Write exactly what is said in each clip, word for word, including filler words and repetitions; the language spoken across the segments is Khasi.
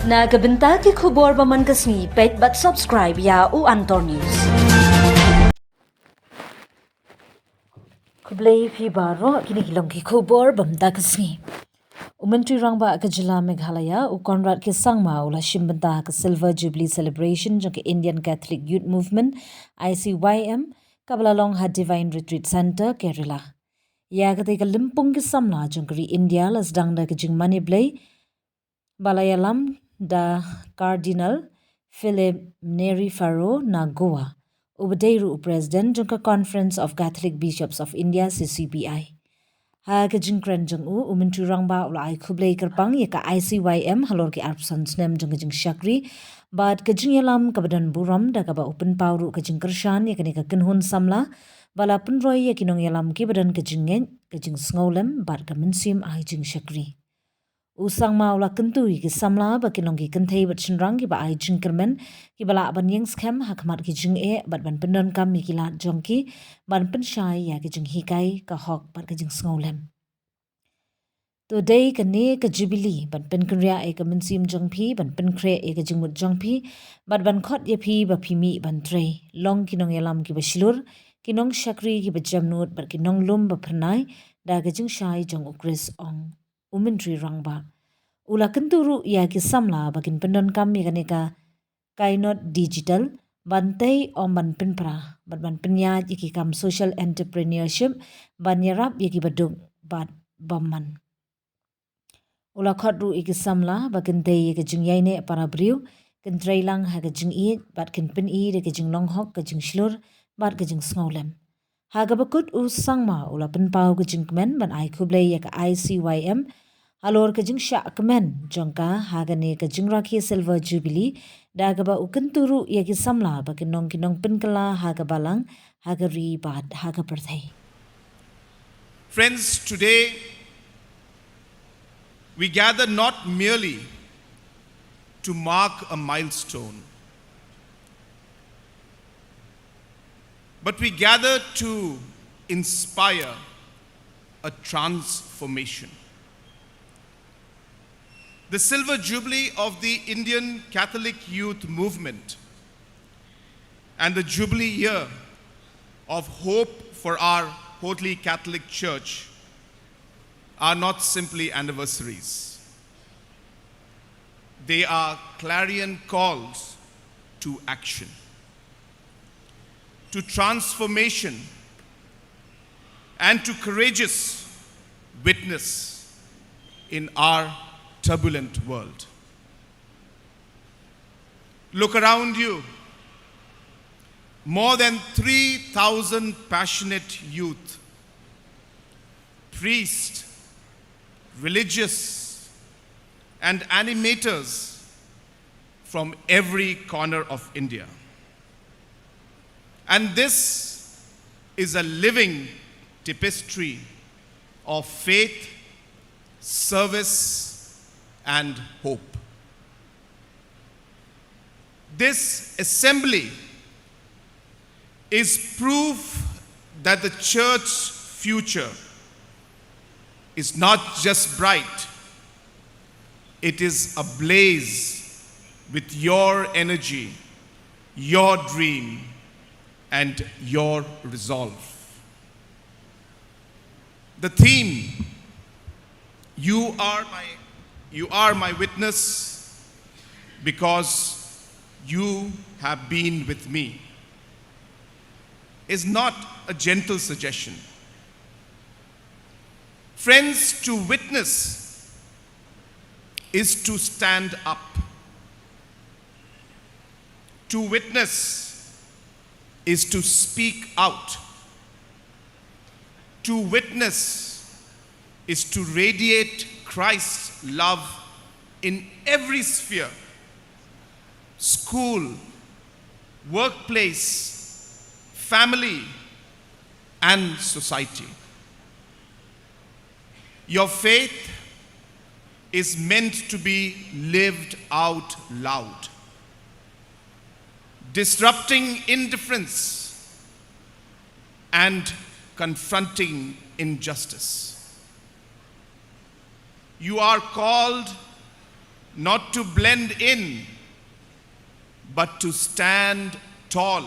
Na ka bynta ki khubor ba man ka sngi, peit bad subscribe ïa u Antor News. Khublei phi baroh, kine ki long ki khubor ba mynta ka sngi. U Myntri Rangbah ka jylla Meghalaya, u Conrad K Sangma, u la shim bynta ha ka Silver Jubilee Celebration jong ka Indian Catholic Youth Movement, I C Y M, kaba la long ha Divine Retreat Centre, Kerala. Ïa katei ka lympung ki samla jong ka ri India la sdang da ka jingmane Blei, ba la ïalam da Cardinal Philip Neri Faro na Goa, uba dei ruh u President jong ka Conference of Catholic Bishops of India, C C B I. Ha ka jingkren jong u, u Myntri Rangbah u la ai khublei kyrpang ïa ka I C Y M halor ki arphew san snem jong ka jingshakri bad ka jingïalam kaba don burom, da kaba u pynpaw ruh ka jingkyrshan ïa kane ka kynhun samla ba la pynroi ïa ki nongïalam kiba don ka jingngeit, ka jingsngewlem bad ka mynsiem ai jingshakri. U Sangma u la kyntu ïa ki samla ba kin long ki kynthei bad shynrang kiba ai jingkyrmen, kiba lah ban ïeng skhem ha khmat ki jingeh bad ban pyndonkam ïa ki lad jong ki, ban pynshai ïa ka jinghikai, ka hok bad ka jingsngewlem. To dei kane ka Jubilee ban pynkynriah ïa ka mynsiem jong phi, ban pynkhreh ïa ka jingmut jong phi bad ban khot ïa phi ba phi mih ban trei, long ki nongïalam kiba shlur, ki nongshakri kiba jemnud bad ki nonglum ba phyrnai da ka jingshai jong u Khrist, ong u Myntri Rangbah. U la kyntu ruh ïa ki samla ba kin pyndonkam ïa kane ka kynhun digital ban tei ym ban pynpra bad ban pynïaid ïa ki kam social entrepreneurship, ban ïarap ïa kiba duk bad bymman. U la khot ruh ïa ki samla ba kin tei ïa ka jingïaineh para briew, kin trei lang ha ka jingïeit bad kin pyni da ka jinglong hok, ka jingshlur bad ka jingsngewlem. Ha kaba kut, u Sangma u la pynpaw ka jingkmen ban ai khublei ïa ka I C Y M halor ka jingshah kmen jong ka ha kane ka jingrakhe Silver Jubilee, da kaba u kyntu ruh ïa ki samla ba kin long ki nongpynkylla ha ka balang, ha ka ri bad ha ka pyrthei. Friends, today we gather not merely to mark a milestone, but we gather to inspire a transformation. The Silver Jubilee of the Indian Catholic Youth Movement and the Jubilee year of hope for our Holy Catholic Church are not simply anniversaries. They are clarion calls to action, to transformation, and to courageous witness in our turbulent world. Look around you. More than three thousand passionate youth, priests, religious, and animators from every corner of India. And this is a living tapestry of faith, service, and hope. This assembly is proof that the church's future is not just bright, it is ablaze with your energy, your dream, and your resolve. The theme, "You are my, you are my witness because you have been with me," is not a gentle suggestion. Friends, to witness is to stand up. To witness is to speak out. To witness is to radiate Christ's love in every sphere: school, workplace, family, and society. Your faith is meant to be lived out loud, disrupting indifference and confronting injustice. You are called not to blend in, but to stand tall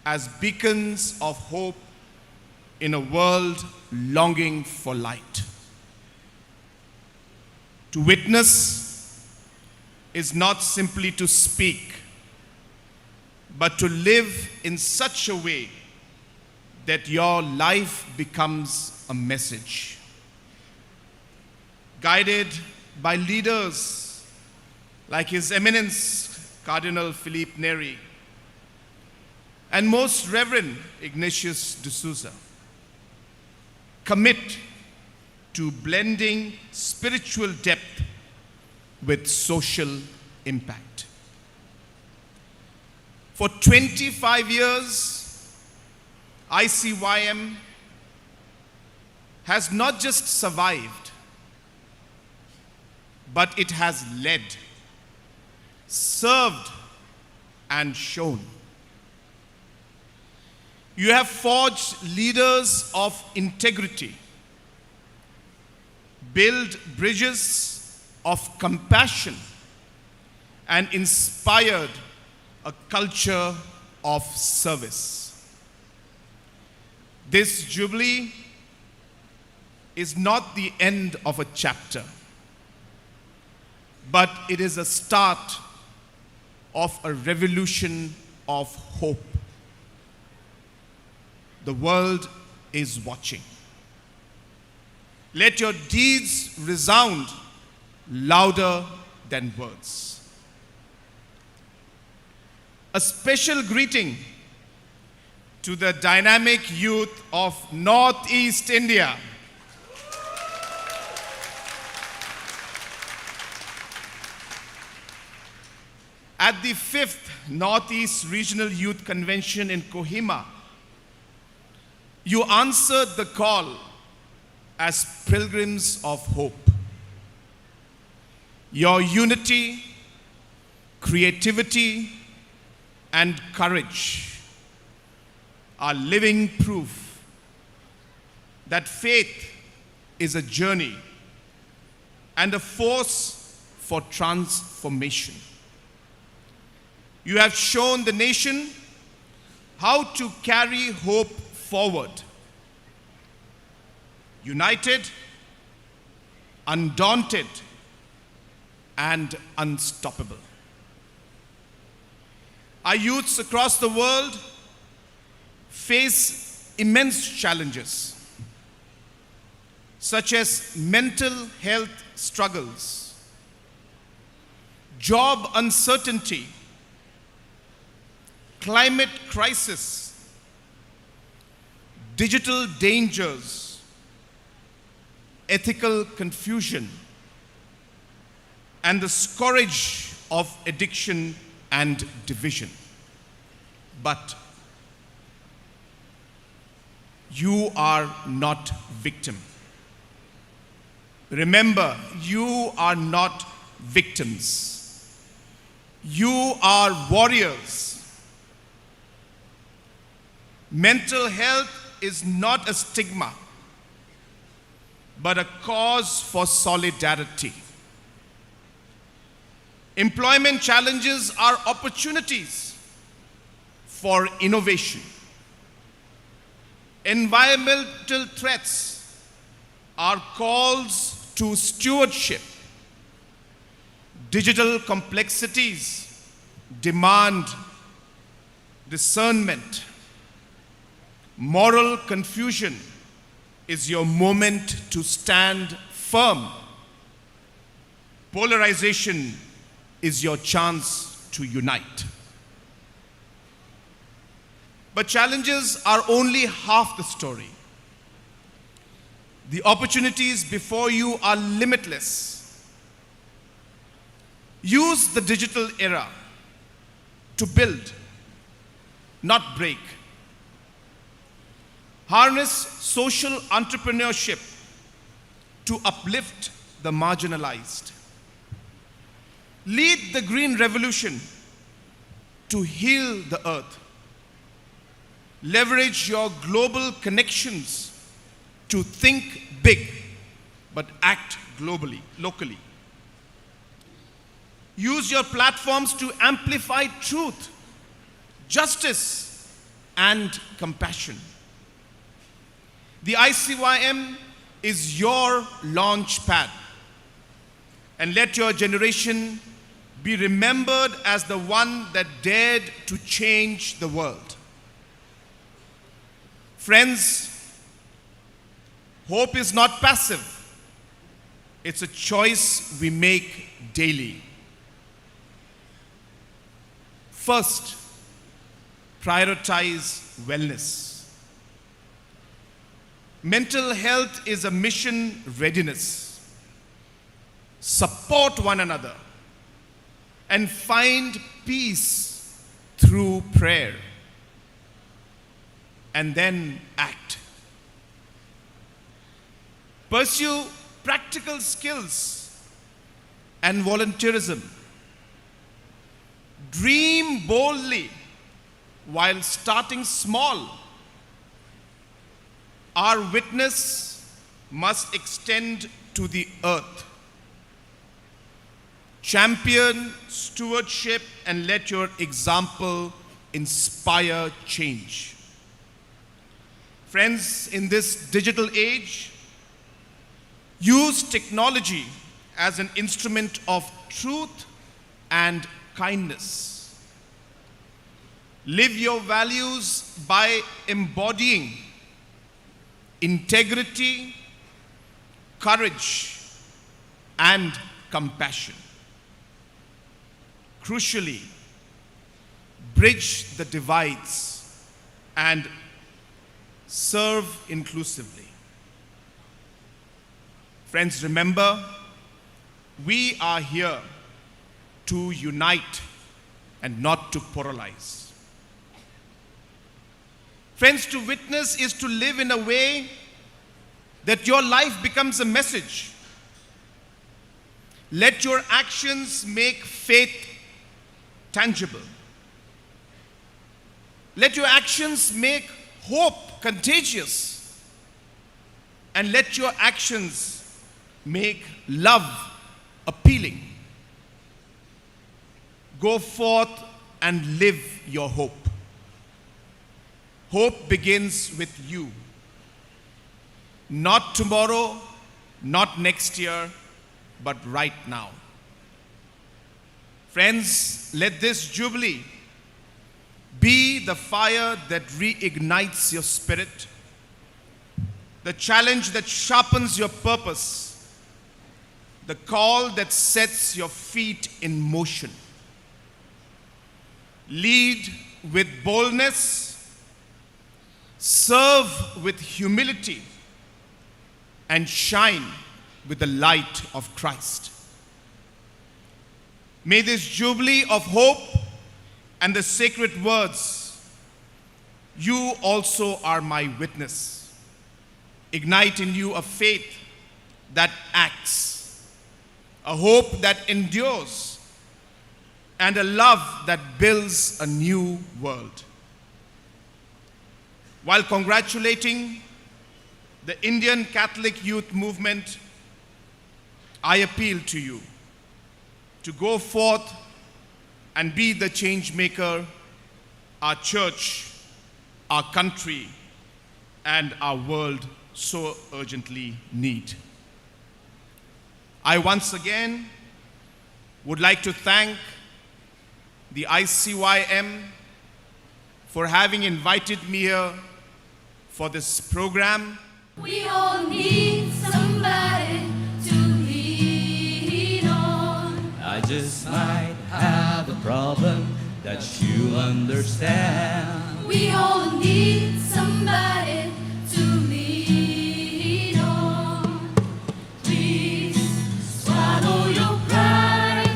as beacons of hope in a world longing for light. To witness is not simply to speak, but to live in such a way that your life becomes a message. Guided by leaders like His Eminence Cardinal Philippe Neri and Most Reverend Ignatius D'Souza, commit to blending spiritual depth with social impact. For twenty-five years, I C Y M has not just survived, but it has led, served, and shown. You have forged leaders of integrity, built bridges of compassion, and inspired a culture of service. This Jubilee is not the end of a chapter, but it is a start of a revolution of hope. The world is watching. Let your deeds resound louder than words. A special greeting to the dynamic youth of Northeast India. At the fifth Northeast Regional Youth Convention in Kohima, you answered the call as pilgrims of hope. Your unity, creativity, and courage are living proof that faith is a journey and a force for transformation. You have shown the nation how to carry hope forward, united, undaunted, and unstoppable. Our youths across the world face immense challenges, such as mental health struggles, job uncertainty, climate crisis, digital dangers, ethical confusion, and the scourge of addiction and division. But you are not victim. Remember, you are not victims. You are warriors. Mental health is not a stigma, but a cause for solidarity. Employment challenges are opportunities for innovation. Environmental threats are calls to stewardship. Digital complexities demand discernment. Moral confusion is your moment to stand firm. Polarization is your chance to unite. But challenges are only half the story. The opportunities before you are limitless. Use the digital era to build, not break. Harness social entrepreneurship to uplift the marginalized. Lead the green revolution to heal the earth. Leverage your global connections to think big but act globally, locally. Use your platforms to amplify truth, justice, and compassion. The I C Y M is your launch pad, and let your generation be remembered as the one that dared to change the world. Friends, hope is not passive, it's a choice we make daily. First, prioritize wellness. Mental health is a mission readiness. Support one another and find peace through prayer. And then act. Pursue practical skills and volunteerism. Dream boldly while starting small. Our witness must extend to the earth. Champion stewardship and let your example inspire change. Friends, in this digital age, use technology as an instrument of truth and kindness. Live your values by embodying integrity, courage, and compassion. Crucially, bridge the divides and serve inclusively. Friends, remember, we are here to unite and not to polarize. Friends, to witness is to live in a way that your life becomes a message. Let your actions make faith tangible. Let your actions make hope contagious. And let your actions make love appealing. Go forth and live your hope. Hope begins with you. Not tomorrow, not next year, but right now. Friends, let this Jubilee be the fire that reignites your spirit, the challenge that sharpens your purpose, the call that sets your feet in motion. Lead with boldness, serve with humility, and shine with the light of Christ. May this Jubilee of hope and the sacred words, "You also are my witness," ignite in you a faith that acts, a hope that endures, and a love that builds a new world. While congratulating the Indian Catholic Youth Movement, I appeal to you to go forth and be the change maker our church, our country, and our world so urgently need. I once again would like to thank the I C Y M for having invited me here for this program. We all need somebody to lean on. I just might have a problem that you understand. We all need somebody to lean on. Please swallow your pride.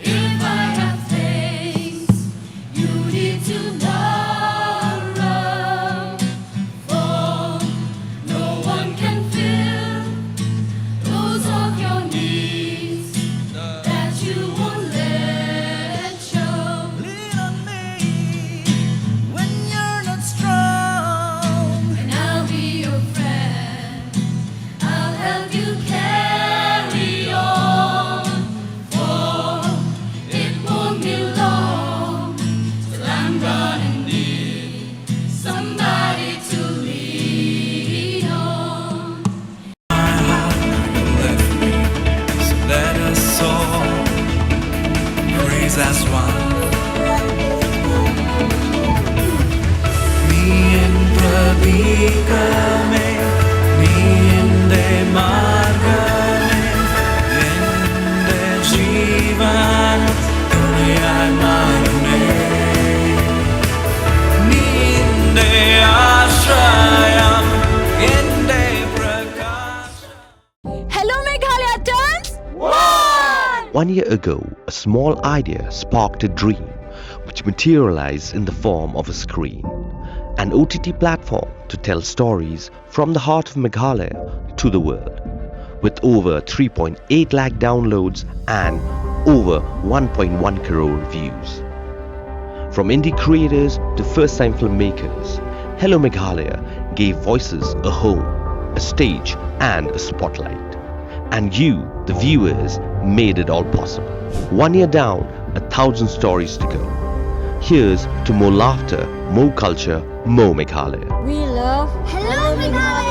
If I have things you need tomorrow, for no one can fill those of your needs that you won't let show. Lean on me when you're not strong. One year ago, a small idea sparked a dream which materialized in the form of a screen, an O T T platform to tell stories from the heart of Meghalaya to the world, with over three point eight lakh downloads and over one point one crore views. From indie creators to first time filmmakers, Hello Meghalaya gave voices a home, a stage, and a spotlight. And you, the viewers, made it all possible. One year down, a thousand stories to go. Here's to more laughter, more culture, more Meghalaya. We love Hello Meghalaya.